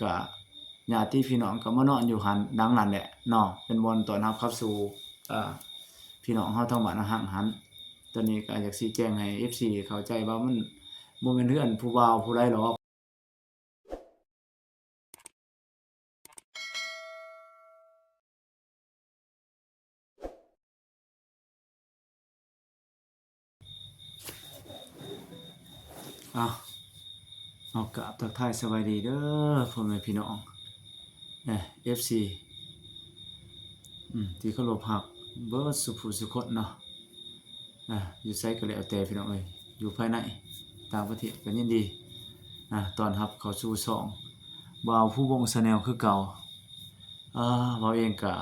ກະຍາດຕິພີ່ນ້ອງກໍມານອນຢູ່ຫັ້ນ ຫຼັງນັ້ນແຫຼະເນາະ ເປັນບ່ອນຕ້ອນຮັບເຂົ້າສູ່ ເອີ ພີ່ນ້ອງເຮົາທາງບ້ານເຮົາຫັ້ນ. ຕອນນີ້ກໍຢາກຊີ້ແຈງໃຫ້ເອັບຊີເຂົ້າໃຈວ່າ ມັນບໍ່ແມ່ນເຮືອນຜູ້ບ່າວຜູ້ໃດດອກ. ເອົາ ເອົາ ກາບທັກທາຍສະບາຍດີເດີພໍ່ແມ່ພີ່ນ້ອງ ເອີ ເອັບຊີ ອືມ ທີ່ເຄົາລົບຮັກເບິດສູ່ຜູ້ສູ່ຄົນເນາະ. ອ່າ ຢູ່ໃສກໍແລ້ວແຕ່ພີ່ນ້ອງເອີຍ ຢູ່ພາຍໃນຕ່າງປະເທດກໍຍິນດີ ອ່າ ຕ້ອນຮັບເຂົ້າສູ່ຊ່ອງບ່າວພູວົງ Channel ຄືເກົ່າ. ອ່າ ບ່າວເອງກະ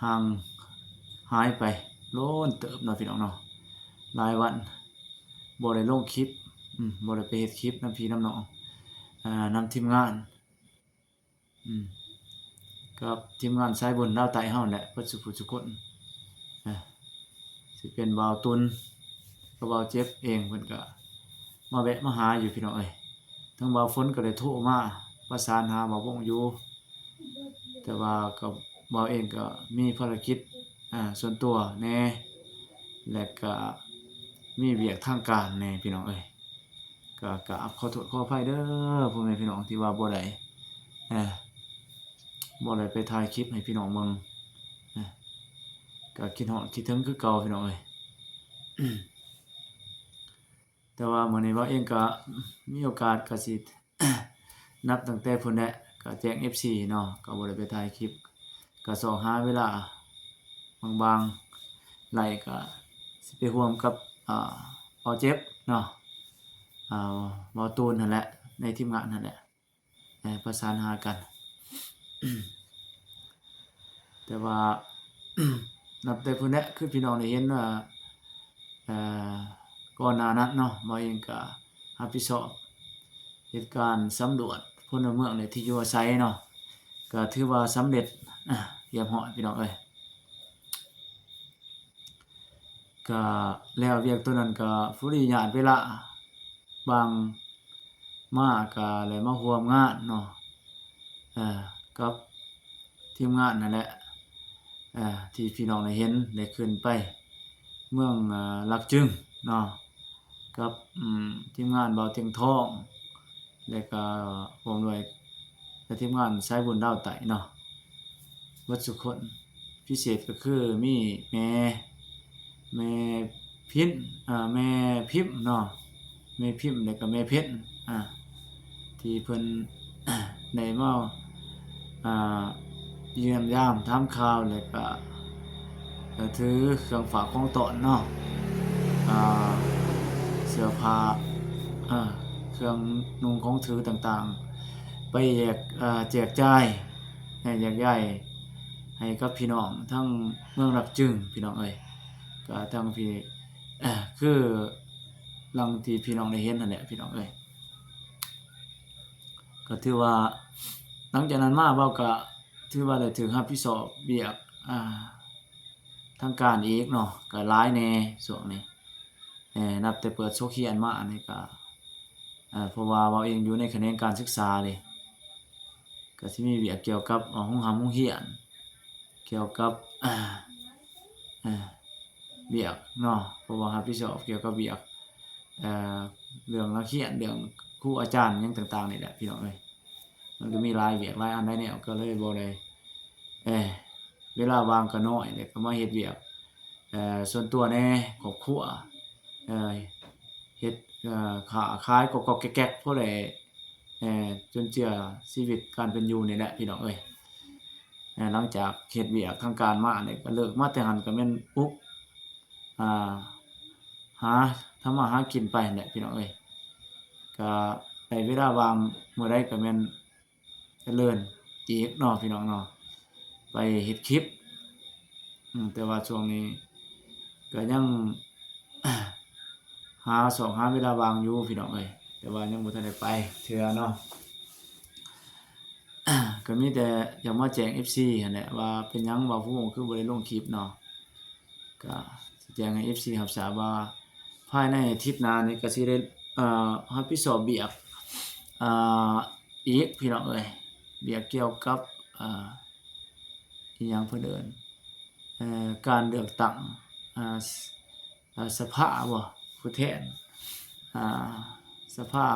ຫ່າງຫາຍໄປໂດນເຕີບເນາະພີ່ນ້ອງເນາະ ຫຼາຍວັນບໍ່ໄດ້ລົງຄລິບ ອືມ ບໍ່ໄດ້ໄປເຮັດຄລິບນຳພີ່ນຳນ້ອງ ອ່າ ນຳທີມງານ ອືມ ກັບທີມງານສາຍບຸນລາວໃຕ້ເຮົາແຫຼະ ເບິດສູ່ຜູ້ສູ່ຄົນ ເອີ ຊິເປັນບ່າວຕຸນກັບບ່າວເຈັບເອງ ເພິ່ນກະມາແວະມາຫາຢູ່ພີ່ນ້ອງເອີຍ. ທາງບ່າວຝົນກະໄດ້ໂທມາປະສານຫາບ່າວວົງຢູ່ ແຕ່ວ່າກະ ບ່າວເອງກະມີພາລະກິດ ອ່າ ສ່ວນຕົວແດ່ ແລະກະມີວຽກທາງການແດ່ພີ່ນ້ອງເອີຍ. ກໍກາບຂໍໂທດຂໍອະໄພເດີພໍ່ແມ່ພີ່ນ້ອງທີ່ວ່າບໍ່ໄດ້ ເອີ ບໍ່ໄດ້ໄປຖ່າຍຄລິບໃຫ້ພີ່ນ້ອງເບິ່ງ ເອີ ກໍຄິດຮອດຄິດເຖິງຄືເກົ່າພີ່ນ້ອງເອີຍ. ແຕ່ວ່າມື້ນີ້ບ່າວເອງກໍມີໂອກາດກໍຊິ ນັບຕັ້ງແຕ່ພຸ້ນແຫຼະ ກໍແຈ້ງເອັບຊີເນາະ ກໍບໍ່ໄດ້ໄປຖ່າຍຄລິບ ກໍຊອກຫາເວລາບາງໆ ໄລ່ກໍຊິໄປຮ່ວມກັບ ອ່າ ບ່າວເຈັບເນາະ ອ່າ ບ່າວຕູນຫັ້ນແຫຼະ ໃນທີມງານຫັ້ນແຫຼະ ເອີ ປະສານຫາກັນ. ແຕ່ວ່າ ນັບແຕ່ພຸ້ນແຫຼະ ຄືພີ່ນ້ອງໄດ້ເຫັນວ່າ ເອີ ກ່ອນໜ້ານັ້ນເນາະ ບ່າວເອງກະຮັບຜິດຊອບເຮັດການສຳຫຼວດພົນລະເມືອງ ແລະ ທີ່ຢູ່ອາໄສເນາະ ກະຖືວ່າສຳເລັດ ອາ ຮຽບຮ້ອຍພີ່ນ້ອງເອີຍ. ກະແລ້ວວຽກໂຕນັ້ນກະພໍດີຍາດເວລາ ບາງມາກະໄດ້ມາຮ່ວມງານເນາະ ເອີ ກັບທີມງານນັ້ນແຫຼະ ເອີ ທີ່ພີ່ນ້ອງໄດ້ເຫັນ ໄດ້ຂຶ້ນໄປເມືອງ ເອີ ຫຼັກຈຶງເນາະ ກັບ ອືມ ທີມງານບ່າວຕຽງທອງ ແລະກະພ້ອມດ້ວຍ ແລະ ທີມງານສາຍບຸນລາວໃຕ້ເນາະ ເບິດສູ່ຄົນ ພິເສດກໍຄືມີແມ່ ແມ່ພິນ ເອີ ແມ່ພິມເນາະ ແມ່ພິມ ແລະກະແມ່ເພັນ ອ່າ ທີ່ເພິ່ນໄດ້ມາ ອ່າ ຢ້ຽມຢາມຖາມຂ່າວ ແລະກະ ເອີ ຖືເຄື່ອງຝາກຂອງຕ້ອນເນາະ ອ່າ ເສື້ອຜ້າ ເອີ ເຄື່ອງນຸ່ງຂອງຖືຕ່າງໆ ໄປແຈກ ເອີ ແຈກຈ່າຍ ໃຫ້ແຈກຢາຍໃຫ້ກັບພີ່ນ້ອງທາງເມືອງຫຼັກຈຶງພີ່ນ້ອງເອີຍ. ກະທາງທີ່ ຄືຫຼັງທີ່ພີ່ນ້ອງໄດ້ເຫັນຫັ້ນແຫຼະພີ່ນ້ອງເອີຍ. ກະຖືວ່າຫຼັງຈາກນັ້ນມາ ເຮົາກະຖືວ່າໄດ້ຖືກຮັບຜິດຊອບວຽກ ອ່າ ທາງການອີກເນາະ ກະຫຼາຍແດ່ຊ່ວງນີ້ ເອີ ນັບແຕ່ເປີດສົກຮຽນມານີ້ກະ ເອີ ເພາະວ່າເຮົາເອງຢູ່ໃນຂະແໜງການສຶກສາເດ້ ກະຊິມີວຽກກ່ຽວກັບ ເອີ ໂຮງຮ່ຳໂຮງຮຽນ ກ່ຽວກັບ ເອີ ວຽກເນາະ ເພາະວ່າຮັບຜິດຊອບກ່ຽວກັບວຽກ ເອີ ເລື່ອງນັກຮຽນ ເລື່ອງຄູອາຈານຫຍັງຕ່າງໆນີ້ແຫຼະພີ່ນ້ອງເອີຍ. ມັນກໍມີຫຼາຍວຽກຫຼາຍອັນຫຼາຍແນວ ກໍເລີຍບໍ່ໄດ້ ເອີ ເວລາວ່າງກໍນ້ອຍ ແລ້ວກໍມາເຮັດວຽກ ເອີ ສ່ວນຕົວແດ່ ຄອບຄົວ ເອີ ເຮັດ ເອີ ຄ້າຂາຍກອກໆແກກໆ ພໍໄດ້ ເອີ ຈຸນເຈືອຊີວິດການເປັນຢູ່ນີ້ແຫຼະພີ່ນ້ອງເອີຍ. ເອີ ຫຼັງຈາກເຮັດວຽກທາງການມານີ້ ກໍເລີກມາແຕ່ຫັ້ນກໍແມ່ນອຸບ ອ່າ ຫາທຳມາຫາກິນໄປຫັ້ນແຫຼະພີ່ນ້ອງເອີຍ. ກໍໄດ້ເວລາວ່າງມື້ໃດກໍແມ່ນຈະເລີນອີກເນາະພີ່ນ້ອງເນາະ ໄປເຮັດຄລິບ ອືມ ແຕ່ວ່າຊ່ວງນີ້ກໍຍັງຫາ ຊອກຫາເວລາວ່າງຢູ່ພີ່ນ້ອງເອີຍ ແຕ່ວ່າຍັງບໍ່ທັນໄດ້ໄປເທື່ອເນາະ. ກໍມີແຕ່ຢາກມາແຈ້ງເອັບຊີຫັ້ນແຫຼະວ່າ ເປັນຫຍັງວ່າຜູ້ວົງຄືບໍ່ໄດ້ລົງຄລິບເນາະ. ກໍຊິແຈ້ງໃຫ້ເອັບຊີຮັບຊາບວ່າ ພາຍໃນອາທິດໜ້ານີ້ກໍຊິໄດ້ ເອີ ຮັບຜິດຊອບວຽກ ອ່າ ອີກພີ່ນ້ອງເອີຍ ວຽກກ່ຽວກັບ ອ່າ ອີຫຍັງເພິ່ນເອີ້ນ ເອີ ການເລືອກຕັ້ງ ອ່າ ສ- ອ່າ ສະພາບໍ ຜູ້ແທນ ອ່າ ສະພາ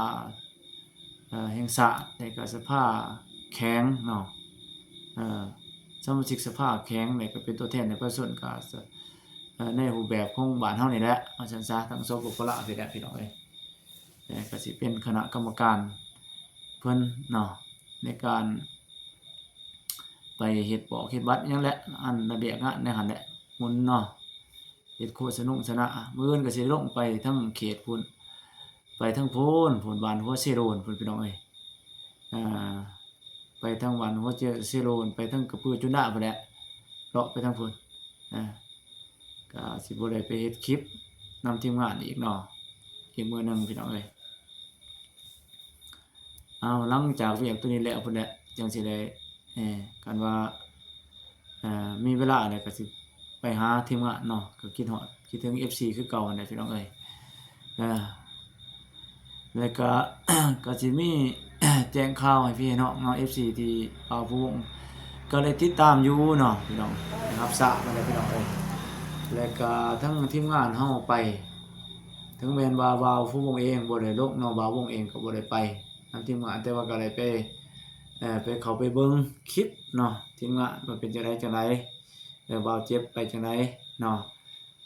ເອີ ແຫ່ງຊາດ ແລະກະສະພາແຂວງເນາະ ເອີ ສະມາຊິກສະພາແຂວງ ແລະກະເປັນຕົວແທນໃນປະຊາຊົນ ກະ ເອີ ໃນຮູບແບບຂອງບ້ານເຮົານີ້ແຫຼະ ວ່າຊັ້ນຊະ ທາງ ສປປ ລາວ ນີ້ແຫຼະ ພີ່ນ້ອງເອີຍ ແລະກະຊິເປັນຄະນະກຳມະການເພິ່ນເນາະ ໃນການໄປເຮັດບອກເຮັດບັດຫຍັງແຫຼະ ອັນລະບຽບງານໃນຫັ້ນແຫຼະ ໝູນເນາະ ເຮັດໂຄສະໜົງສະໜາ ມື້ອື່ນກໍຊິໄດ້ລົງໄປທາງເຂດພຸ້ນ ໄປທາງພຸ້ນ ພຸ້ນບ້ານຫົວເຊໂລນພຸ້ນ ພີ່ນ້ອງເອີຍ ອ່າ ໄປທາງບ້ານຫົວເຊໂລນ ໄປທາງກະປືຈຸນດາພຸ້ນແຫຼະ ເລາະໄປທາງພຸ້ນ ອ່າ ກໍຊິບໍ່ໄດ້ໄປເຮັດຄລິບນຳທີມງານອີກເນາະ ອີກມື້ໜຶ່ງ ພີ່ນ້ອງເອີຍ. ເອົາ ຫຼັງຈາກວຽກໂຕນີ້ແລ້ວພຸ້ນແຫຼະ ຈັ່ງຊິໄດ້ ເອີ ຄັນວ່າ ເອີ ມີເວລາແລ້ວກໍຊິໄປຫາທີມງານເນາະ ກໍຄິດຮອດຄິດເຖິງເອັຟຊີຄືເກົ່າຫັ້ນແຫຼະ ພີ່ນ້ອງເອີຍ ເອີ ແລ້ວກໍ ກໍຊິມີແຈ້ງຂ່າວໃຫ້ພີ່ໃຫ້ນ້ອງເນາະ ເອັຟຊີທີ່ບ່າວພູວົງກໍໄດ້ຕິດຕາມຢູ່ເນາະ ພີ່ນ້ອງ ໄດ້ຮັບຊາບຫັ້ນແຫຼະ ພີ່ນ້ອງເອີຍ ແລ້ວກໍທັງທີມງານເຮົາໄປ ເຖິງແມ່ນວ່າບ່າວພູວົງເອງບໍ່ໄດ້ລົງເນາະ ບ່າວວົງເອງກໍບໍ່ໄດ້ໄປ ນຳທີມງານ ແຕ່ວ່າກໍໄດ້ໄປ ເອີ ໄປເຂົ້າໄປເບິ່ງຄລິບເນາະ ທີມງານວ່າເປັນຈັ່ງໃດຈັ່ງໃດ ເອີ ບ່າວເຈັບໄປຈັ່ງໃດເນາະ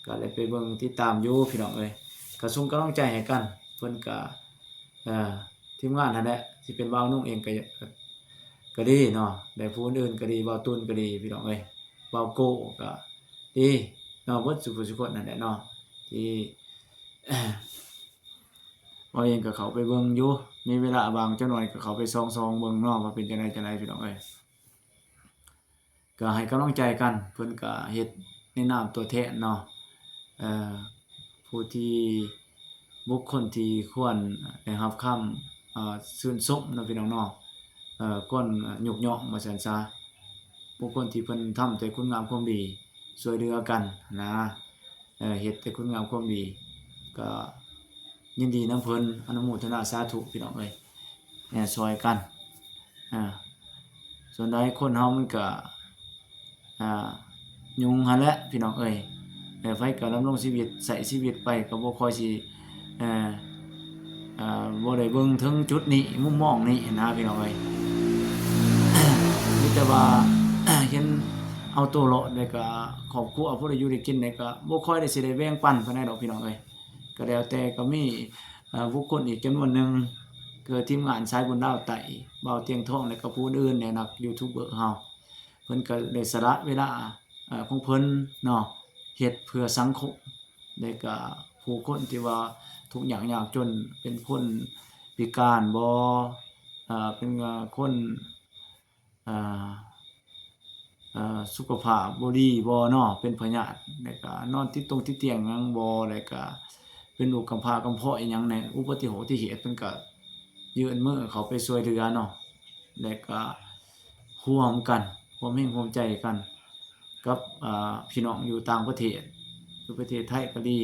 ກໍໄດ້ໄປເບິ່ງຕິດຕາມຢູ່ ພີ່ນ້ອງເອີຍ ກໍສົ່ງກຳລັງໃຈໃຫ້ກັນ ເພິ່ນກໍ ເອີ ທີມງານຫັ້ນແຫຼະ ຊິເປັນບ່າວນຸ່ງເອງກໍ ກໍດີເນາະ ແລະຜູ້ອື່ນໆກໍດີ ບ່າວຕຸນກໍດີ ພີ່ນ້ອງເອີຍ ບ່າວໂກ້ກໍດີເນາະ ເບິດສູ່ຜູ້ສູ່ຄົນຫັ້ນແຫຼະເນາະ ທີ່ ບ່າວເອງກໍເຂົ້າໄປເບິ່ງຢູ່ ມີເວລາວ່າງຈັກໜ່ອຍກໍເຂົ້າໄປສ່ອງໆເບິ່ງເນາະ ວ່າເປັນຈັ່ງໃດຈັ່ງໃດ ພີ່ນ້ອງເອີຍ ກໍໃຫ້ກຳລັງໃຈກັນ ເພິ່ນກໍເຮັດໃນນາມຕົວແທນເນາະ ເອີ ຜູ້ທີ່ ບຸກຄົນທີ່ຄວນໄດ້ຮັບຄຳ ເອີ ຊື່ນຊົມເນາະ ພີ່ນ້ອງເນາະ ເອີ ຄວນຍົກຍ້ອງວ່າຊັ້ນຊະ ບຸກຄົນທີ່ເພິ່ນທຳແຕ່ຄຸນງາມຄວາມດີ ຊ່ວຍເຫຼືອກັນນະ ເອີ ເຮັດແຕ່ຄຸນງາມຄວາມດີ ກໍຍິນດີນຳເພິ່ນ ອະນຸໂມທະນາສາທຸ ພີ່ນ້ອງເອີຍ ແໜ່ຊ່ອຍກັນ ອ່າ ສ່ວນຫຼາຍຄົນເຮົາມັນກະ ອ່າ ຫຍຸ້ງຫັ້ນແຫຼະ ພີ່ນ້ອງເອີຍ ແຕ່ໃຜກໍດຳລົງຊີວິດ ໃຊ້ຊີວິດໄປກໍບໍ່ຄ່ອຍຊິ ເອີ ເອີ ບໍ່ໄດ້ເບິ່ງເຖິງຈຸດນີ້ ມຸມມອງນີ້ນະ ພີ່ນ້ອງເອີຍ ມີແຕ່ວ່າ ເຫັນເອົາໂຕລອດ ແລ້ວກະຄອບຄົວ ພໍໄດ້ຢູ່ໄດ້ກິນ ແລ້ວກະບໍ່ຄ່ອຍໄດ້ຊິໄດ້ແບ່ງປັນປານໃດດອກ ພີ່ນ້ອງເອີຍ ກໍແລ້ວແຕ່ ກໍມີ ເອີ ບຸກຄົນອີກຈຳນວນໜຶ່ງ ຄືທີມງານສາຍບຸນລາວໃຕ້ ບ່າວຕຽງທອງ ແລະກໍຜູ້ອື່ນໆ ແດ່ ນັກຢູທູບເບີເຮົາ ເພິ່ນກໍໄດ້ສະຫຼະເວລາ ເອີ ຂອງເພິ່ນເນາະ ເຮັດເພື່ອສັງຄົມ ແລະກະຜູ້ຄົນທີ່ວ່າທຸກຍາກຍາກຈົນ ເປັນຄົນພິການບໍ ເປັນຄົນ ອ່າ ເອີ ສຸຂະພາບບໍ່ດີບໍເນາະ ເປັນພະຍາດ ແລ້ວກະນອນຕິດຕົງຕິດຕຽງຫຍັງບໍ ແລ້ວກະເປັນໂລກກຳພ້າກຳພ້ອຍຫຍັງແດ່ ອຸປະຕິເຫດ ອຸບັດຕິເຫດ ເພິ່ນກະຍື່ນມືເຂົ້າໄປຊ່ວຍເຫຼືອເນາະ ແລ້ວກະຮ່ວມກັນ ຮ່ວມແຮງຮ່ວມໃຈກັນ ກັບ ອ່າ ພີ່ນ້ອງຢູ່ຕ່າງປະເທດ ຢູ່ປະເທດໄທກໍດີ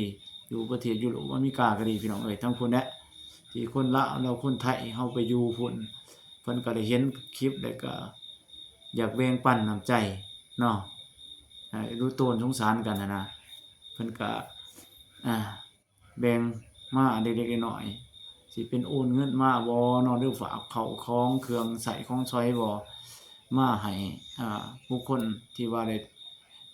ຢູ່ປະເທດຢູໂຣບ ອາເມລິກາກໍດີ ພີ່ນ້ອງເອີຍ ທັງພຸ້ນແຫຼະ ທີ່ຄົນລາວ ແລ້ວຄົນໄທເຮົາໄປຢູ່ພຸ້ນ ເພິ່ນກໍໄດ້ເຫັນຄລິບ ແລ້ວກໍຢາກແບ່ງປັນນ້ຳໃຈເນາະ ເອີ ເອັນດູໂຕນສົງສານກັນຫັ້ນນະ ເພິ່ນກໍ ອ່າ ແບ່ງມາເລັກໆນ້ອຍໆ ຊິເປັນໂອນເງິນມາບໍເນາະ ຫຼືຝາກເຂົ້າຂອງເຄື່ອງໃຊ້ຂອງສອຍບໍ ມາໃຫ້ ອ່າ ບຸກຄົນທີ່ວ່າໄດ້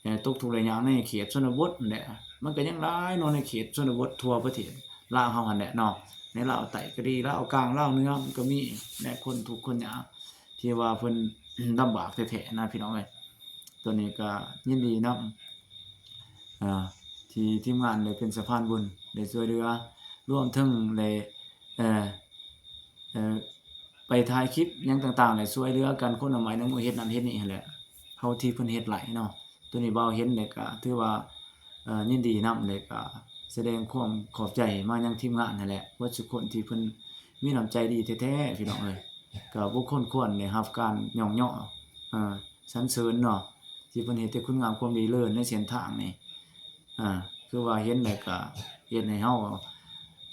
ເອີ ຕົກທຸກໄດ້ຍາກໃນເຂດຊົນນະບົດຫັ້ນແຫຼະ ມັນກໍຍັງຫຼາຍເນາະ ໃນເຂດຊົນນະບົດທົ່ວປະເທດລາວເຮົາຫັ້ນແຫຼະເນາະ ໃນລາວໃຕ້ກໍດີ ລາວກາງ ລາວເໜືອ ມັນກໍມີແຫຼະ ຄົນທຸກຄົນຍາກ ທີ່ວ່າເພິ່ນລຳບາກແທ້ໆນະ ພີ່ນ້ອງເອີຍ ໂຕນີ້ກໍຍິນດີນຳ ອ່າ ທີ່ທີມງານໄດ້ເປັນສະພານບຸນ ໄດ້ຊ່ວຍເຫຼືອ ລວມເຖິງໄດ້ ເອີ ເອີ ໄປຖ່າຍຄລິບຫຍັງຕ່າງໆ ແລະ ຊ່ວຍເຫຼືອກັນ ຄົນລະໄມ້ລະມື ເຮັດນັ້ນເຮັດນີ້ຫັ້ນແຫຼະ ເທົ່າທີ່ເພິ່ນເຮັດໄດ້ເນາະ ໂຕນີ້ບ່າວເຫັນແລ້ວກະຖືວ່າ ເອີ ຍິນດີນຳ ແລ້ວກະສະແດງຄວາມຂອບໃຈມາຍັງທີມງານຫັ້ນແຫຼະ ເບິດສູ່ຄົນທີ່ເພິ່ນມີນ້ຳໃຈດີແທ້ໆ ພີ່ນ້ອງເອີຍ ກະບໍ່ຄົນຄວນໄດ້ຮັບການຍ້ອງຍໍ ເອີ ສັນເສີນເນາະ ທີ່ເພິ່ນເຮັດແຕ່ຄຸນງາມຄວາມດີເລີນໃນເສັ້ນທາງນີ້ ອ່າ ຄືວ່າເຫັນແລ້ວກະເຮັດໃຫ້ເຮົາ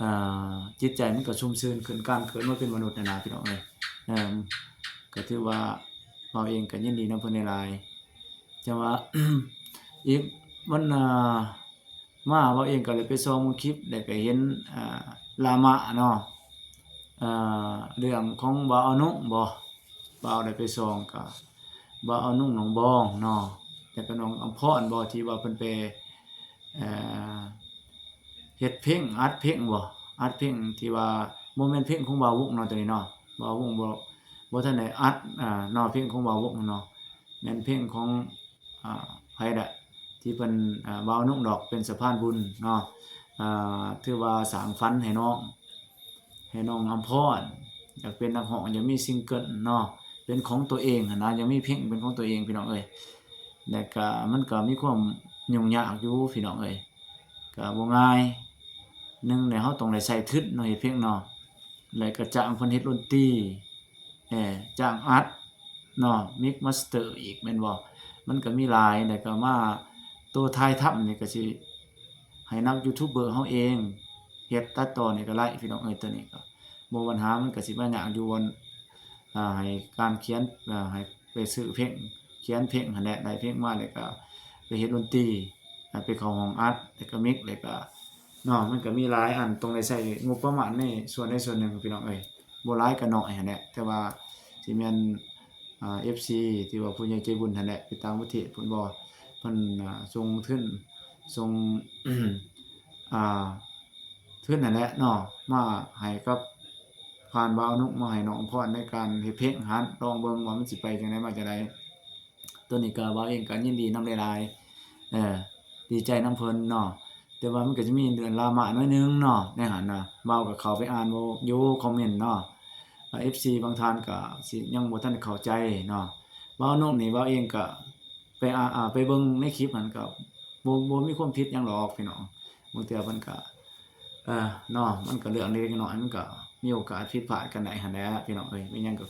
ອ່າ ຈິດໃຈມັນກໍຊຸ່ມຊື່ນຂຶ້ນ ການເກີດມາເປັນມະນຸດຫັ້ນນະພີ່ນ້ອງເອີຍ. ເອີ ກໍຖືວ່າເຮົາເອງກໍຍິນດີນຳເພິ່ນຫຼາຍໆ ແຕ່ວ່າ ອີກວັນ ອ່າ ມາເຮົາເອງກໍໄດ້ໄປສ່ອງເບິ່ງຄລິບ ແລ້ວກໍເຫັນ ອ່າ ລາມະເນາະ ອ່າ ເລື່ອງຂອງບ່າວອະນຸບໍ ບ່າວໄດ້ໄປສ່ອງ ກໍບ່າວອະນຸ ນ້ອງບອງເນາະ ແລ້ວກໍນ້ອງອຳພອນບໍ ທີ່ວ່າເພິ່ນໄປ ເອີ ເຮັດເພງ ອັດເພງບໍ ອັດເພງທີ່ວ່າ ບໍ່ແມ່ນເພງຂອງບ່າວວົງເນາະ ໂຕນີ້ເນາະ ບ່າວວົງບໍ່ ບໍ່ທັນໄດ້ອັດ ອ່າ ເນາະ ເພງຂອງບ່າວວົງເນາະ ແມ່ນເພງຂອງ ອ່າ ໃຜລະ ທີ່ເພິ່ນ ອ່າ ບ່າວອະນຸດອກເປັນສະພານບຸນເນາະ ອ່າ ຖືວ່າສ້າງຝັນໃຫ້ນ້ອງ ໃຫ້ນ້ອງອຳພອນ ຢາກເປັນນັກຮ້ອງ ຢາກມີຊິງເກີນເນາະ ເປັນຂອງຕົວເອງຫັ້ນນະ ຢາກມີເພງເປັນຂອງຕົວເອງ ພີ່ນ້ອງເອີຍ. ແລ້ວກະມັນກະມີຄວາມຫຍຸ້ງຍາກຢູ່ ພີ່ນ້ອງເອີຍ ກະບໍ່ງ່າຍ. ໜຶ່ງແລ້ວເຮົາຕ້ອງໄດ້ໃຊ້ທຶນເນາະ ເຮັດເພງເນາະ ແລ້ວກະຈ້າງເພິ່ນເຮັດດົນຕີ ເອີ ຈ້າງອັດເນາະ mix master ອີກແມ່ນບໍ່? ມັນກະມີຫຼາຍ ແລ້ວກະມາໂຕຖ່າຍທຳນີ້ກະຊິໃຫ້ນັກຢູທູບເບີເຮົາເອງເຮັດ ຕັດຕໍ່ນີ້ກະໄດ້ ພີ່ນ້ອງເອີຍ. ໂຕນີ້ກະບໍ່ບັນຫາ ມັນກະຊິມາຍາກຢູ່ບ່ອນ ອ່າ ໃຫ້ການຂຽນ ອ່າ ໃຫ້ໄປຊື້ເພງ ຂຽນເພງຫັ້ນແຫຼະ ໄດ້ເພງມາແລ້ວກະໄປເຮັດດົນຕີ ອ່າ ໄປເຂົ້າຫ້ອງອັດ ແລ້ວກະ mix ແລ້ວກະ ເນາະ ມັນກະມີຫຼາຍອັນ ຕ້ອງໄດ້ໃຊ້ງົບປະມານໃນສ່ວນໃດສ່ວນໜຶ່ງ ພີ່ນ້ອງເອີຍ ບໍ່ຫຼາຍກໍໜ້ອຍຫັ້ນແຫຼະ. ແຕ່ວ່າຊິແມ່ນ ອ່າ ເອັຟຊີ ທີ່ວ່າຜູ້ໃຫຍ່ໃຈບຸນຫັ້ນແຫຼະ ຢູ່ຕ່າງປະເທດພຸ້ນບໍ ເພິ່ນ ອ່າ ສົ່ງທຶນ ສົ່ງ ອ່າ ທຶນຫັ້ນແຫຼະເນາະ ມາໃຫ້ກັບ ຜ່ານບ່າວອະນຸ ມາໃຫ້ນ້ອງອຳພອນໃນການເຮັດເພງຫັ້ນ ລອງເບິ່ງວ່າມັນຊິໄປຈັ່ງໃດມາຈັ່ງໃດ. ໂຕນີ້ກໍບ່າວເອງກໍຍິນດີນຳຫຼາຍໆ ເອີ ດີໃຈນຳເພິ່ນເນາະ ແຕ່ວ່າມັນກໍຈະມີເລື່ອງດຣາມາໜ້ອຍໜຶ່ງເນາະ ໃນຫັ້ນນະ ບ່າວກໍເຂົ້າໄປອ່ານຢູ່ຄອມເມັນເນາະ ເອັຟຊີບາງທ່ານກໍຊິຍັງບໍ່ທັນເຂົ້າໃຈເນາະ. ບ່າວອະນຸນີ້ ບ່າວເອງກໍໄປ ອ່າ ໄປເບິ່ງໃນຄລິບຫັ້ນກໍບໍ່ ບໍ່ມີຄວາມຜິດຫຍັງດອກ ພີ່ນ້ອງ ບາງເທື່ອເພິ່ນກໍ ເອີ ເນາະ ມັນກໍເລື່ອງເລັກໆນ້ອຍໆ ມັນກໍມີໂອກາດຜິດພາດກັນໄດ້ຫັ້ນແຫຼະ ພີ່ນ້ອງເອີຍ. ມີຫຍັງກໍ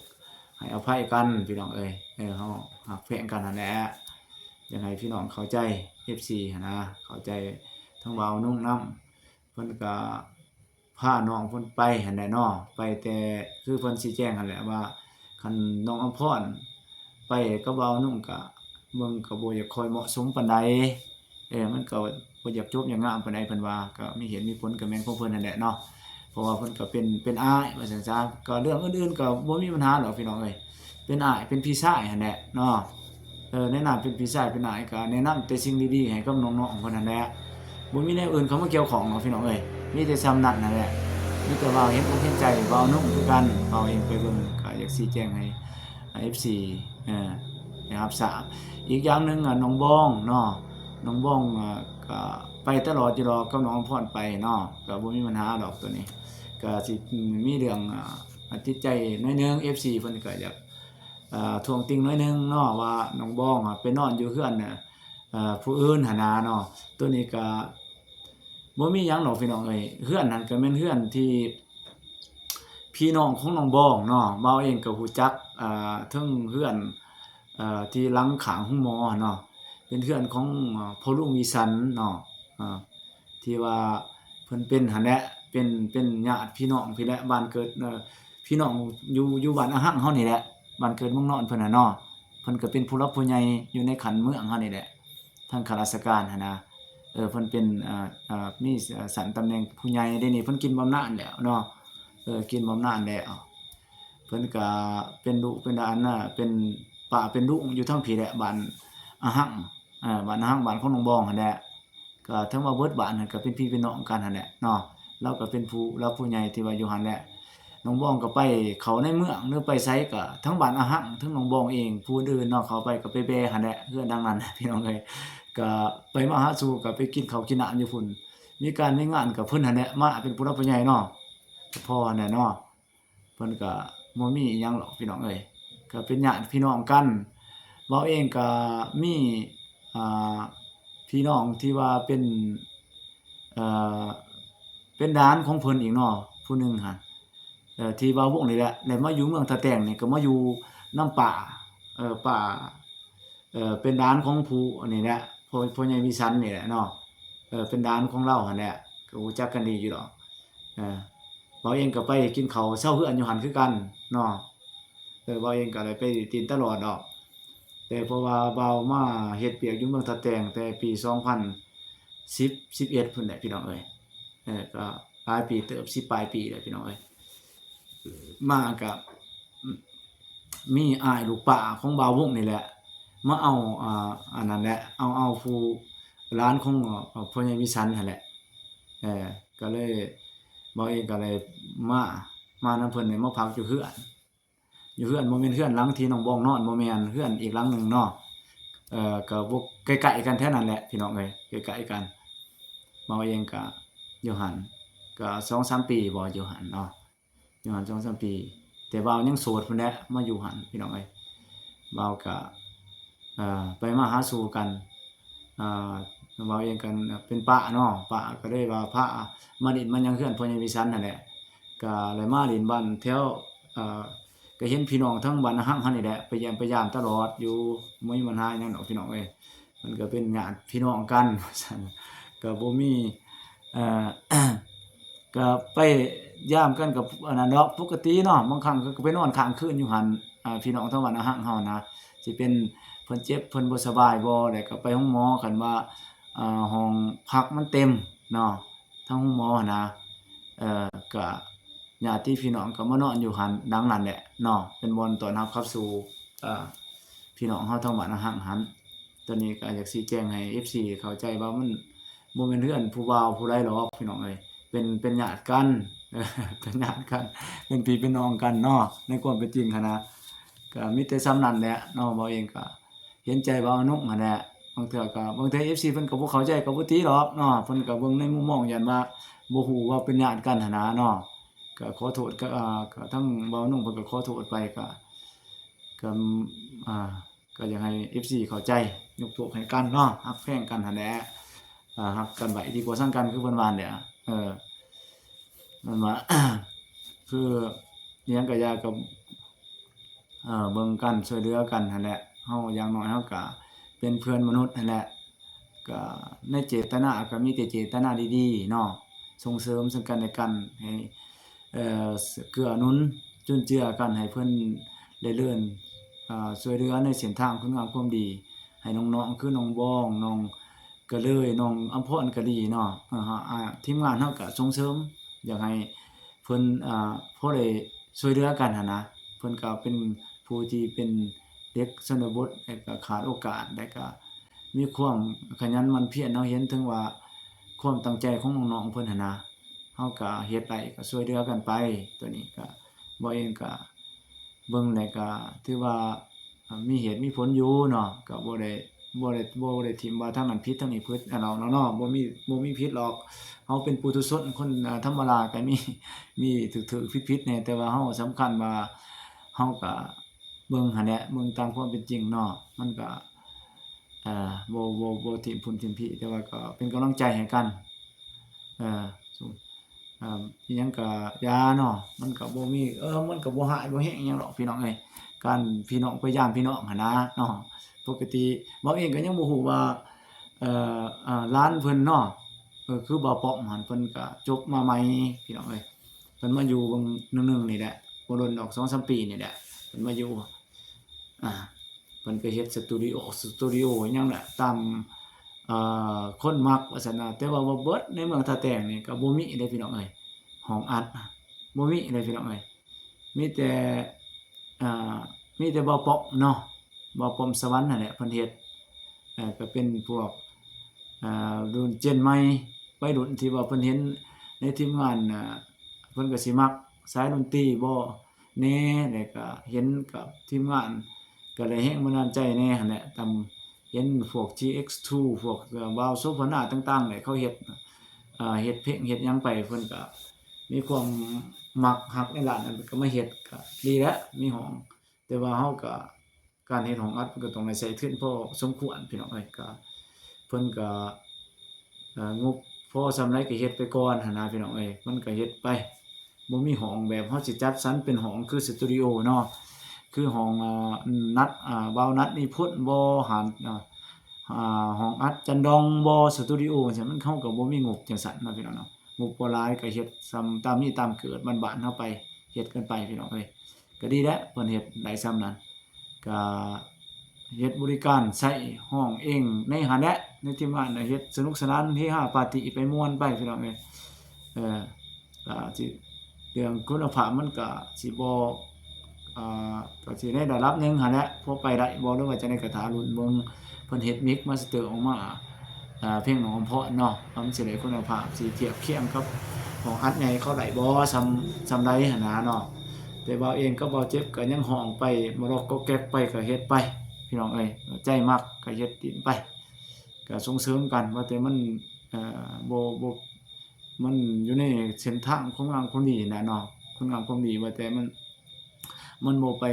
ໃຫ້ອະໄພກັນ ພີ່ນ້ອງເອີຍ ເອີ ເຮົາຮັກແພງກັນຫັ້ນແຫຼະ. ຢາກໃຫ້ພີ່ນ້ອງເຂົ້າໃຈ ເອັຟຊີ ຫັ້ນນະ ເຂົ້າໃຈທັງບ່າວນຸນຳ ເພິ່ນກໍພານ້ອງເພິ່ນໄປຫັ້ນແຫຼະເນາະ ໄປແຕ່ ຄືເພິ່ນຊີ້ແຈງຫັ້ນແຫຼະວ່າ ຄັນນ້ອງອຳພອນໄປກັບບ່າວນຸກໍ ເບິ່ງກໍບໍ່ຢາກຄ່ອຍເໝາະສົມປານໃດ ເອີ ມັນກໍບໍ່ຢາກຈົບຢາກງາມປານໃດ ເພິ່ນວ່າ ກໍມີເຫດມີຜົນ ກໍແມ່ນຂອງເພິ່ນຫັ້ນແຫຼະເນາະ ເພາະວ່າເພິ່ນກໍເປັນ ເປັນອ້າຍວ່າຊັ້ນຊະ. ກໍເລື່ອງອື່ນໆກໍບໍ່ມີບັນຫາດອກ ພີ່ນ້ອງເອີຍ ເປັນອ້າຍເປັນພີ່ຊາຍຫັ້ນແຫຼະເນາະ ເອີ ໃນນາມເປັນພີ່ຊາຍເປັນອ້າຍ ກໍແນະນຳແຕ່ສິ່ງດີໆໃຫ້ກັບນ້ອງໆເພິ່ນຫັ້ນແຫຼະ ບໍ່ມີແນວອື່ນເຂົ້າມາກ່ຽວຂ້ອງດອກ ພີ່ນ້ອງເອີຍ ມີແຕ່ສ່ຳນັ້ນຫັ້ນແຫຼະ. ມີແຕ່ວ່າເຫັນອົກເຫັນໃຈບ່າວນຸຄືກັນ ບ່າວເອງໄປເບິ່ງ ກໍຢາກຊີ້ແຈງໃຫ້ ເອັຟຊີ ເອີ ໄດ້ຮັບຊາບ. ອີກຢ່າງໜຶ່ງ ອາ ນ້ອງບອງເນາະ ນ້ອງບອງ ອາ ກໍໄປຕະຫຼອດຢູ່ດອກ ກັບນ້ອງອຳພອນໄປເນາະ ກໍບໍ່ມີບັນຫາດອກໂຕນີ້. ກໍຊິ ອາ ມີເລື່ອງ ອາ ອາ ຕິດໃຈໜ້ອຍໜຶ່ງ ເອັຟຊີ ເພິ່ນກໍຢາກ ອາ ທ້ວງຕິງໜ້ອຍໜຶ່ງເນາະ ວ່ານ້ອງບອງ ອາ ໄປນອນຢູ່ເຮືອນ ອາ ຜູ້ອື່ນຫັ້ນນາເນາະ. ໂຕນີ້ກໍ ບໍ່ມີຫຍັງດອກ ພີ່ນ້ອງເອີຍ ເຮືອນຫັ້ນກໍແມ່ນເຮືອນທີ່ພີ່ນ້ອງຂອງນ້ອງບອງເນາະ ບ່າວເອງກໍຮູ້ຈັກ ເອີ ເຖິງເຮືອນ ເອີ ທີ່ຫຼັງຂ້າງໂຮງໝໍຫັ້ນເນາະ ເປັນເຮືອນຂອງ ເອີ ພໍ່ລຸງວິສັນເນາະ ເອີ ທີ່ວ່າເພິ່ນເປັນຫັ້ນແຫຼະ ເປັນ ເປັນຍາດພີ່ນ້ອງພີ້ແຫຼະ ບ້ານເກີດ ເອີ ພີ່ນ້ອງຢູ່ ຢູ່ບ້ານອາຮັງເຮົານີ້ແຫຼະ ບ້ານເກີດເມືອງນອນເພິ່ນຫັ້ນເນາະ. ເພິ່ນກໍເປັນຜູ້ຫຼັກຜູ້ໃຫຍ່ຢູ່ໃນຂັ້ນເມືອງເຮົານີ້ແຫຼະ ທາງຂ້າລາຊະການຫັ້ນນະ ເອີ ເພິ່ນເປັນ ເອີ ເອີ ມີ ເອີ ຊັ້ນຕຳແໜ່ງຜູ້ໃຫຍ່ ດຽວນີ້ເພິ່ນກິນບຳນານແລ້ວເນາະ ເອີ ກິນບຳນານແລ້ວ ເພິ່ນກະເປັນລູກເປັນຫຼານນະ ເປັນປ້າເປັນລຸງຢູ່ທາງພີ້ແຫຼະ ບ້ານອາຮັງ ເອີ ບ້ານອາຮັງ ບ້ານຂອງນ້ອງບອງຫັ້ນແຫຼະ. ກໍເຖິງວ່າເບິດບ້ານຫັ້ນກໍເປັນພີ່ເປັນນ້ອງກັນຫັ້ນແຫຼະເນາະ ລາວກໍເປັນຜູ້ຫຼັກຜູ້ໃຫຍ່ທີ່ວ່າຢູ່ຫັ້ນແຫຼະ. ນ້ອງບອງກໍໄປເຂົ້າໃນເມືອງ ຫຼືໄປໃສກໍທັງບ້ານອາຮັງ ທັງນ້ອງບອງເອງ ຜູ້ອື່ນເນາະ ເຂົ້າໄປກໍໄປແບຫັ້ນແຫຼະ ເຮືອນຫຼັງນັ້ນ ພີ່ນ້ອງເອີຍ. ກໍໄປມາຫາສູ່ກໍໄປກິນເຂົ້າກິນນ້ຳຢູ່ພຸ້ນ ມີການມີງານກໍເພິ່ນຫັ້ນແຫຼະ ມາເປັນຜູ້ຫຼັກຜູ້ໃຫຍ່ເນາະ ພໍ່ຫັ້ນແຫຼະເນາະ. ເພິ່ນກໍບໍ່ມີອີ່ຫຍັງດອກ ພີ່ນ້ອງເອີຍ ກໍເປັນຍາດພີ່ນ້ອງກັນ. ເວົ້າເອງກໍມີ ອ່າ ພີ່ນ້ອງທີ່ວ່າເປັນ ເອີ ເປັນຫຼານຂອງເພິ່ນອີກເນາະ ຜູ້ໜຶ່ງຫັ້ນ ເອີ ທີ່ວ່າວົງນີ້ແຫຼະ ໄດ້ມາຢູ່ເມືອງທ່າແຕງນີ້ ກໍມາຢູ່ນຳປ້າ ເອີ ປ້າ ເອີ ເປັນຫຼານຂອງຜູ້ອັນນີ້ແຫຼະ ພໍ່ ພໍ່ໃຫຍ່ວິສັນນີ້ແຫຼະເນາະ ເອີ ເປັນຫຼານຂອງລາວຫັ້ນແຫຼະ ກໍຮູ້ຈັກກັນດີຢູ່ດອກ. ເອີ ບ່າວເອງກໍໄປກິນເຂົ້າເຊົາເຮືອນຢູ່ຫັ້ນຄືກັນເນາະ. ເອີ ບ່າວເອງກໍໄດ້ໄປຫຼິ້ນຕະຫຼອດດອກ ແຕ່ເພາະວ່າບ່າວມາເຮັດວຽກຢູ່ເມືອງທ່າແຕງແຕ່ປີສອງພັນສິບ ສິບເອັດພຸ້ນແຫຼະພີ່ນ້ອງເອີຍ. ເອີ ກໍຫຼາຍປີເຕີບ ສິບປາຍປີແລ້ວພີ່ນ້ອງເອີຍ. ມາກໍ ມີອ້າຍລູກປ້າຂອງບ່າວວົງນີ້ແຫຼະ ມາເອົາ ອ່າ ອັນນັ້ນແຫຼະ ເອົາ ເອົາຜູ້ຫຼານຂອງ ເອີ ພໍ່ໃຫຍ່ວິສັນຫັ້ນແຫຼະ. ເອີ ກໍເລີຍ ບ່າວເອງກໍເລີຍມາ ມານຳເພິ່ນນີ້ ມາພັກຢູ່ເຮືອນ ຢູ່ເຮືອນ ບໍ່ແມ່ນເຮືອນຫຼັງທີ່ນ້ອງບອງນອນ ບໍ່ແມ່ນ ເຮືອນອີກຫຼັງໜຶ່ງເນາະ. ເອີ ກໍບໍ່ ໃກ້ໆກັນແຖວນັ້ນແຫຼະພີ່ນ້ອງເອີຍ ໃກ້ໆກັນ. ບ່າວເອງກໍຢູ່ຫັ້ນ ກໍສອງສາມປີບໍ່ ຢູ່ຫັ້ນເນາະ ຢູ່ຫັ້ນສອງສາມປີ ແຕ່ບ່າວຍັງໂສດພຸ້ນແຫຼະ ມາຢູ່ຫັ້ນພີ່ນ້ອງເອີຍ. ບ່າວກໍ ເອີ ໄປມາຫາສູ່ກັນ ອ່າ ບ່າວເອງກໍເປັນປ້າເນາະ ປ້າກໍເລີຍວ່າພາມາຫຼິ້ນມາຫຍັງເຮືອນພໍ່ໃຫຍ່ວິສັນຫັ້ນແຫຼະ. ກໍໄດ້ມາຫຼິ້ນບ້ານແຖວ ເອີ ກໍເຫັນພີ່ນ້ອງທາງບ້ານນາຮັງເຮົານີ້ແຫຼະ ໄປຢ້ຽມໄປຢາມຕະຫຼອດຢູ່ ບໍ່ມີບັນຫາຫຍັງດອກພີ່ນ້ອງເອີຍ. ເພິ່ນກໍເປັນຍາດພີ່ນ້ອງກັນ ວ່າຊັ້ນ ກໍບໍ່ມີ ເອີ ກໍໄປຢາມກັນກັບອັນນັ້ນດອກ ປົກກະຕິເນາະ. ບາງຄັ້ງກໍໄປນອນຄ້າງຄືນຢູ່ຫັ້ນ ອ່າ ພີ່ນ້ອງທາງບ້ານນາຮັງເຮົານະ ຊິເປັນເພິ່ນເຈັບເພິ່ນບໍ່ສະບາຍບໍ່ ແລ້ວກໍໄປໂຮງໝໍ ຄັນວ່າ ອ່າ ຫ້ອງພັກມັນເຕັມເນາະ ທາງໂຮງໝໍຫັ້ນນະ ເອີ ກະຍາດຕິພີ່ນ້ອງກໍມານອນຢູ່ຫັ້ນ ຫຼັງນັ້ນແຫຼະເນາະ ເປັນບ່ອນຕ້ອນຮັບຂັບສູ່ ເອີ ພີ່ນ້ອງເຮົາທາງບ້ານນາຮັງຫັ້ນ. ຕອນນີ້ກໍຢາກຊີ້ແຈງໃຫ້ເອັຟຊີເຂົ້າໃຈວ່າ ມັນບໍ່ແມ່ນເຮືອນຜູ້ບ່າວຜູ້ໃດດອກພີ່ນ້ອງເອີຍ ເປັນ ເປັນຍາດກັນ ເປັນຍາດກັນ ເປັນພີ່ເປັນນ້ອງກັນເນາະ ໃນຄວາມເປັນຈິງຫັ້ນນະ. ກໍມີແຕ່ສ່ຳນັ້ນແຫຼະເນາະ ບ່າວເອງກໍ ເຫັນໃຈບ່າວນຸ່ງຫັ້ນແຫຼະ. ບາງເທື່ອກໍ ບາງເທື່ອເອັຟຊີເພິ່ນກໍບໍ່ເຂົ້າໃຈກໍບໍ່ຕິດອກເນາະ ເພິ່ນກໍເບິ່ງໃນມຸມມອງ ຢ້ານວ່າບໍ່ຮູ້ວ່າເປັນຍາດກັນຫັ້ນນະເນາະ. ກໍຂໍໂທດ ກໍ ອ່າ ກໍທາງບ່າວນຸ່ງເພິ່ນກໍຂໍໂທດໄປ ກໍ ກໍ ອ່າ ກໍຢາກໃຫ້ເອັຟຊີເຂົ້າໃຈ ຍົກໂທດໃຫ້ກັນເນາະ ຮັກແພງກັນຫັ້ນແຫຼະ ອ່າ ຮັກກັນໄວ້ດີກວ່າຊັງກັນ ຄືເພິ່ນວ່າຫັ້ນແຫຼະ. ເອີ ແມ່ນວ່າ ຄືອີ່ຫຍັງກໍຢ່າ ກໍ ເອີ ເບິ່ງກັນ ຊ່ວຍເຫຼືອກັນຫັ້ນແຫຼະ. ເຮົາ ຢ່າງໜ້ອຍເຮົາກະເປັນເພື່ອນມະນຸດຫັ້ນແຫຼະ ກະໃນເຈດຕະນາກະມີແຕ່ເຈດຕະນາດີໆເນາະ ສົ່ງເສີມເຊິ່ງກັນແລະກັນ ໃຫ້ ເອີ ເກື້ອໜູນຈຸນເຈືອກັນ ໃຫ້ເພິ່ນໄດ້ເລີນ ເອີ ຊ່ວຍເຫຼືອໃນເສັ້ນທາງຄຸນງາມຄວາມດີ ໃຫ້ນ້ອງໆ ຄືນ້ອງບອງ ນ້ອງກະເລີຍ ນ້ອງອຳພອນກະດີເນາະ. ເອີ ເຮົາ ອ່າ ທີມງານເຮົາກະສົ່ງເສີມ ຢາກໃຫ້ ເພິ່ນ ອ່າ ພໍໄດ້ຊ່ວຍເຫຼືອກັນຫັ້ນນະ. ເພິ່ນກໍເປັນຜູ້ທີ່ເປັນເດັກຊົນນະບົດ ແລ້ວກໍຂາດໂອກາດ ແລ້ວກໍມີຄວາມຂະຫຍັນໝັ່ນພຽນ. ເຮົາເຫັນເຖິງວ່າຄວາມຕັ້ງໃຈຂອງນ້ອງໆເພິ່ນຫັ້ນນະ ເຮົາກໍເຮັດໄດ້ກໍຊ່ວຍເຫຼືອກັນໄປ. ໂຕນີ້ກໍ ບ່າວເອງກໍເບິ່ງແລ້ວກໍຖືວ່າ ອ່າ ມີເຫດມີຜົນຢູ່ເນາະ ກໍບໍ່ໄດ້ ບໍ່ໄດ້ ບໍ່ໄດ້ຖິ້ມວ່າທາງນັ້ນຜິດທາງນີ້ຜິດ ອັນນັ້ນເນາະ ບໍ່ມີ ບໍ່ມີຜິດຫຼອກ. ເຮົາເປັນປຸຖຸຊົນ ຄົນ ອ່າ ທຳມະດາ ກໍມີ ມີຖືກໆຜິດໆແດ່ ແຕ່ວ່າເຮົາສຳຄັນວ່າ ເຮົາກໍເບິ່ງຫັ້ນແຫຼະ ເບິ່ງຕາມຄວາມເປັນຈິງເນາະ ມັນກໍ ເອີ ບໍ່ ບໍ່ ບໍ່ຖິ້ມພຸ້ນຖິ້ມພີ້ ແຕ່ວ່າກໍເປັນກຳລັງໃຈໃຫ້ກັນ ເອີ ອ່າ ອີ່ຫຍັງກໍຢ່າເນາະ ມັນກໍບໍ່ມີ ເອີ ມັນກໍບໍ່ຮ້າຍບໍ່ແຮງຫຍັງດອກພີ່ນ້ອງເອີຍ ການພີ່ນ້ອງພະຍາຍາມພີ່ນ້ອງຫັ້ນນະເນາະ. ປົກກະຕິເວົ້າເອງກໍຍັງບໍ່ຮູ້ວ່າ ເອີ ອ່າ ຫຼານເພິ່ນເນາະ ເອີ ຄືບ່າວປ້ອມຫັ້ນ ເພິ່ນກໍຈົບມາໃໝ່ພີ່ນ້ອງເອີຍ ເພິ່ນມາຢູ່ເບິ່ງໜຶ່ງໆນີ້ແຫຼະ ບໍ່ດົນດອກ ສອງສາມປີນີ້ແຫຼະ ເພິ່ນມາຢູ່ ອ່າ ເພິ່ນກໍເຮັດສະຕູດິໂອ ສະຕູດິໂອຫຍັງແຫຼະ ຕາມ ເອີ ຄົນມັກວ່າຊັ້ນນະ. ແຕ່ວ່າບໍ່ເບິດໃນເມືອງທ່າແຕງນີ້ກໍບໍ່ມີເດ້ພີ່ນ້ອງເອີຍ ຫ້ອງອັດນະ ບໍ່ມີເດ້ພີ່ນ້ອງເອີຍ. ມີແຕ່ ເອີ ມີແຕ່ບ່າວປ້ອມເນາະ ບ່າວປ້ອມສະຫວັນຫັ້ນແຫຼະເພິ່ນເຮັດ ເອີ ກໍເປັນພວກ ເອີ ລຸ້ນເຈນໃໝ່ ໄວລຸ້ນທີ່ວ່າເພິ່ນເຫັນໃນທີມງານ ເອີ ເພິ່ນກໍຊິມັກສາຍດົນຕີບໍ ແດ່ ແລ້ວກໍເຫັນກັບທີມງານ ກໍໄດ້ແຮງບັນດານໃຈແດ່ຫັ້ນແຫຼະ. ຕາມເຫັນພວກທີເອັກສທູ ພວກ ເອີ ບ່າວໂສພະນາຕ່າງໆ ແຫຼະ ເຂົາເຮັດ ເອີ ເຮັດເພງເຮັດຫຍັງໄປ ເພິ່ນກໍມີຄວາມມັກຮັກໃນດ້ານນັ້ນ ເພິ່ນກໍມາເຮັດ ກໍດີແຫຼະ ມີຫ້ອງ ແຕ່ວ່າເຮົາກໍ ການເຮັດຫ້ອງອັດມັນກໍຕ້ອງໄດ້ໃຊ້ທຶນພໍສົມຄວນພີ່ນ້ອງເອີຍ. ກໍເພິ່ນກໍ ເອີ ງົບພໍສ່ຳໃດກໍເຮັດໄປກ່ອນຫັ້ນນະພີ່ນ້ອງເອີຍ ມັນກໍເຮັດໄປ ບໍ່ມີຫ້ອງແບບເຮົາຊິຈັດສັນເປັນຫ້ອງຄືສະຕູດິໂອເນາະ ຄືຫ້ອງ ເອີ ນັດ ເອີ ບ່າວນັດນິພົນບໍ ຫາ ເອີ ຫ້ອງອັດຈັນດອງບໍ ສະຕູດິໂອຈັ່ງຊີ້ ມັນ ເຮົາກໍບໍ່ມີງົບຈັ່ງຊັ້ນເນາະພີ່ນ້ອງເນາະ. ງົບບໍ່ຫຼາຍກໍເຮັດສ່ຳຕາມມີຕາມເກີດບ້ານໆເຮົາໄປ ເຮັດກັນໄປພີ່ນ້ອງເອີຍ. ກໍດີແຫຼະ ເພິ່ນເຮັດໄດ້ສ່ຳນັ້ນ ກໍເຮັດບໍລິການໃຊ້ຮ້ອງເອງໃນຫັ້ນແຫຼະ ໃນທີມງານນະ ເຮັດສະໜຸກສະໜານເຮຮາປາຕີ້ໄປມ່ວນໄປພີ່ນ້ອງເອີຍ. ເອີ ກໍຊິ ເລື່ອງຄຸນນະພາບມັນກໍຊິບໍ່ ອ່າ ກໍຊິໃນລະດັບໜຶ່ງຫັ້ນແຫຼະ ພໍໄປໄດ້ບໍ່ ຫຼືວ່າຈັ່ງໃດກໍຖ້າລຸ້ນເບິ່ງ ເພິ່ນເຮັດມິກມາສະເຕີອອກມາ ອ່າ ເພງນ້ອງອຳພອນເນາະ ວ່າມັນຊິໄດ້ຄຸນນະພາບ ຊິທຽບຄຽງກັບຫ້ອງອັດໃຫຍ່ເຂົາໄດ້ບໍ່ ສ່ຳ ສ່ຳໃດຫັ້ນນະເນາະ. ແຕ່ບ່າວເອງກັບບ່າວເຈັບກໍຍັງຮ້ອງໄປ ມາລັອກກອກແກກໄປ ກໍເຮັດໄປພີ່ນ້ອງເອີຍ ໃຈມັກກໍເຮັດດິນໄປ ກໍສົ່ງເສີມກັນ ວ່າແຕ່ມັນ ເອີ ບໍ່ ບໍ່ ມັນຢູ່ໃນເສັ້ນທາງຄວາມງາມຄວາມດີນະເນາະ ຄຸນງາມຄວາມດີ ວ່າແຕ່ມັນ ມັນບໍ່ໄປ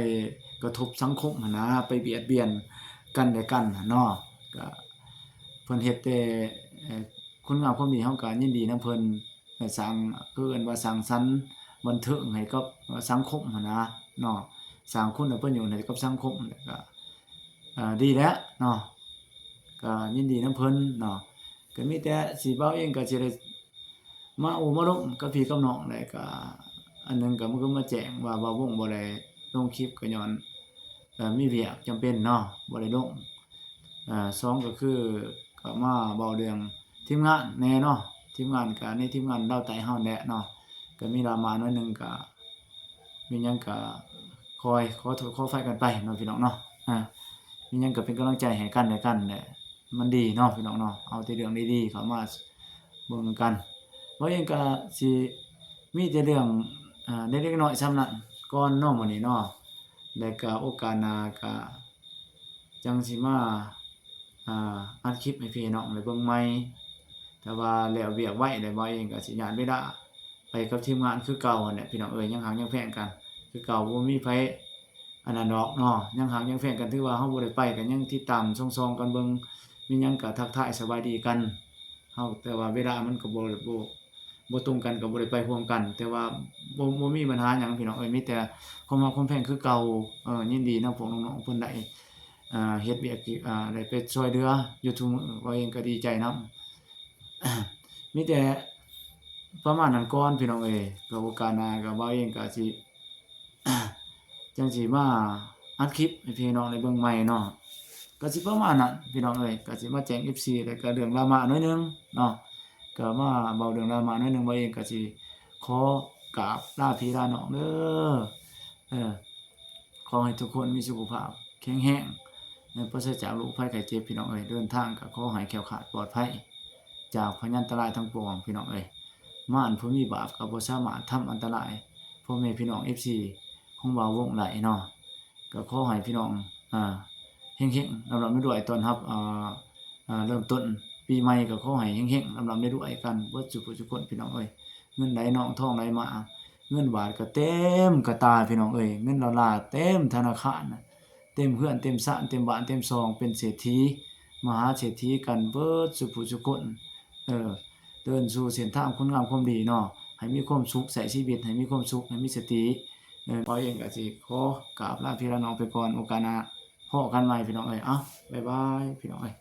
ກະທົບສັງຄົມຫັ້ນນະ ໄປບຽດບຽນກັນແລະກັນຫັ້ນເນາະ. ກະເພິ່ນເຮັດແຕ່ ເອີ ຄຸນງາມຄວາມດີ ເຮົາກະຍິນດີນຳເພິ່ນ ໄດ້ສ້າງ ຄືເອີ້ນວ່າສ້າງສັນບັນເທີງໃຫ້ກັບສັງຄົມຫັ້ນນະເນາະ ສ້າງຄຸນປະໂຫຍດໃຫ້ກັບສັງຄົມ ແລ້ວກະ ເອີ ດີແລ້ວເນາະ ກະຍິນດີນຳເພິ່ນເນາະ. ກະມີແຕ່ຊິ ບ່າວເອງກະຊິໄດ້ ມາໂອ້ມາລົມກັບພີ່ກັບນ້ອງ ແລ້ວກະອັນໜຶ່ງກະມັນຄືມາແຈ້ງວ່າບ່າວວົງບໍ່ໄດ້ລົງຄລິບ ກໍຍ້ອນ ເອີ ມີວຽກຈຳເປັນເນາະ ບໍ່ໄດ້ລົງ. ເອີ ສອງ ກໍຄື ກໍມາເວົ້າເລື່ອງທີມງານແດ່ເນາະ ທີມງານກະ ໃນທີມງານລາວໃຕ້ເຮົາແຫຼະເນາະ ກໍມີດຣາມາໜ້ອຍໜຶ່ງ ກະມີຫຍັງກະຄອຍຂໍໂທດຂໍອະໄພກັນໄປເນາະພີ່ນ້ອງເນາະ. ອາ ມີຫຍັງກໍເປັນກຳລັງໃຈໃຫ້ກັນແລະກັນແຫຼະ ມັນດີເນາະພີ່ນ້ອງເນາະ ເອົາແຕ່ເລື່ອງດີໆເຂົ້າມາເບິ່ງນຳກັນ. ບ່າວເອງກະຊິມີແຕ່ເລື່ອງ ອາ ເລັກໆນ້ອຍໆສ່ຳນັ້ນກ່ອນເນາະມື້ນີ້ເນາະ ແລ້ວກະໂອກາດໜ້າກະຈັ່ງຊິມາ ອາ ອັດຄລິບໃຫ້ພີ່ໃຫ້ນ້ອງໄດ້ເບິ່ງໃໝ່. ແຕ່ວ່າແລ້ວວຽກໄວແລ້ວ ບ່າວເອງກະຊິຍາດເວລາ ໄປກັບທີມງານຄືເກົ່າຫັ້ນແຫຼະພີ່ນ້ອງເອີຍ ຍັງຮັກຍັງແພງກັນຄືເກົ່າ ບໍ່ມີໃຜອັນນັ້ນດອກເນາະ ຍັງຮັກຍັງແພງກັນ ຖືວ່າເຮົາບໍ່ໄດ້ໄປ ກໍຍັງຕິດຕາມສ່ອງໆກັນເບິ່ງ ມີຫຍັງກໍທັກທາຍສະບາຍດີກັນ ເຮົາ ແຕ່ວ່າເວລາມັນກໍບໍ່ ບໍ່ ບໍ່ຕົງກັນ ກໍບໍ່ໄດ້ໄປຮ່ວມກັນ ແຕ່ວ່າບໍ່ ບໍ່ມີບັນຫາຫຍັງພີ່ນ້ອງເອີຍ ມີແຕ່ຄວາມຮັກຄວາມແພງຄືເກົ່າ. ເອີ ຍິນດີນຳພວກນ້ອງໆເພິ່ນໄດ້ ເຮັດວຽກ ໄດ້ໄປຊ່ວຍເຫຼືອຢູ່ທຸກມື້ ບ່າວເອງກໍດີໃຈນຳ. ມີແຕ່ປະມານນັ້ນກ່ອນພີ່ນ້ອງເອີຍ ກໍໂອກາດໜ້າກໍບ່າວເອງກໍຊິ ຈັ່ງຊິມາອັດຄລິບໃຫ້ພີ່ນ້ອງໄດ້ເບິ່ງໃໝ່ເນາະ ກໍຊິປະມານນັ້ນພີ່ນ້ອງເອີຍ ກໍຊິມາແຈ້ງເອັຟຊີ ແລ້ວກໍເລື່ອງດຣາມາໜ້ອຍໜຶ່ງເນາະ ກໍມາເວົ້າເລື່ອງດຣາມາໜ້ອຍໜຶ່ງ ບ່າວເອງກໍຊິຂໍກາບລາພີ່ລານ້ອງເດີ ເອີ ຂໍໃຫ້ທຸກຄົນມີສຸຂະພາບແຂງແຮງ ແລະ ປາສະຈາກໂລກໄພໄຂ້ເຈັບພີ່ນ້ອງເອີຍ ເດີນທາງກໍຂໍໃຫ້ແຄ້ວຄາດປອດໄພຈາກພະຍັນຕະລາຍທັງປວງພີ່ນ້ອງເອີຍ ມານຜູ້ມີບາບກໍບໍ່ສາມາດທຳອັນຕະລາຍພໍ່ແມ່ພີ່ນ້ອງເອັຟຊີຂອງບ່າວວົງໄດ້ເນາະ ກໍຂໍໃຫ້ພີ່ນ້ອງ ເຮັງໆ ລ່ຳໆລວຍໆ ຕ້ອນຮັບ ເລີ່ມຕົ້ນປີໃໝ່ກໍຂໍໃຫ້ເຮັງໆ ລ່ຳໆລວຍໆກັນເບິດສູ່ຜູ້ສູ່ຄົນພີ່ນ້ອງເອີຍ ເງິນໄຫຼນອງທອງໄຫຼມາ ເງິນບາດກໍເຕັມກະຕ່າພີ່ນ້ອງເອີຍ ເງິນດອນລາເຕັມທະນາຄານ ເຕັມເຮືອນເຕັມຊານ ເຕັມບ້ານເຕັມຊ່ອງ ເປັນເສດຖີມະຫາເສດຖີກັນເບິດສູ່ຜູ້ສູ່ຄົນ ເອີ ເດີນສູ່ເສັ້ນທາງຄຸນງາມຄວາມດີເນາະ ໃຫ້ມີຄວາມສຸກ ໃຊ້ຊີວິດໃຫ້ມີຄວາມສຸກ ໃຫ້ມີສະຕິ ເອີ ບ່າວເອງກໍຊິຂໍກາບລາພີ່ລານ້ອງໄປກ່ອນ ໂອກາດໜ້າພໍ້ກັນໃໝ່ພີ່ນ້ອງເອີຍ ເອົ້າ ບາຍບາຍພີ່ນ້ອງເອີຍ.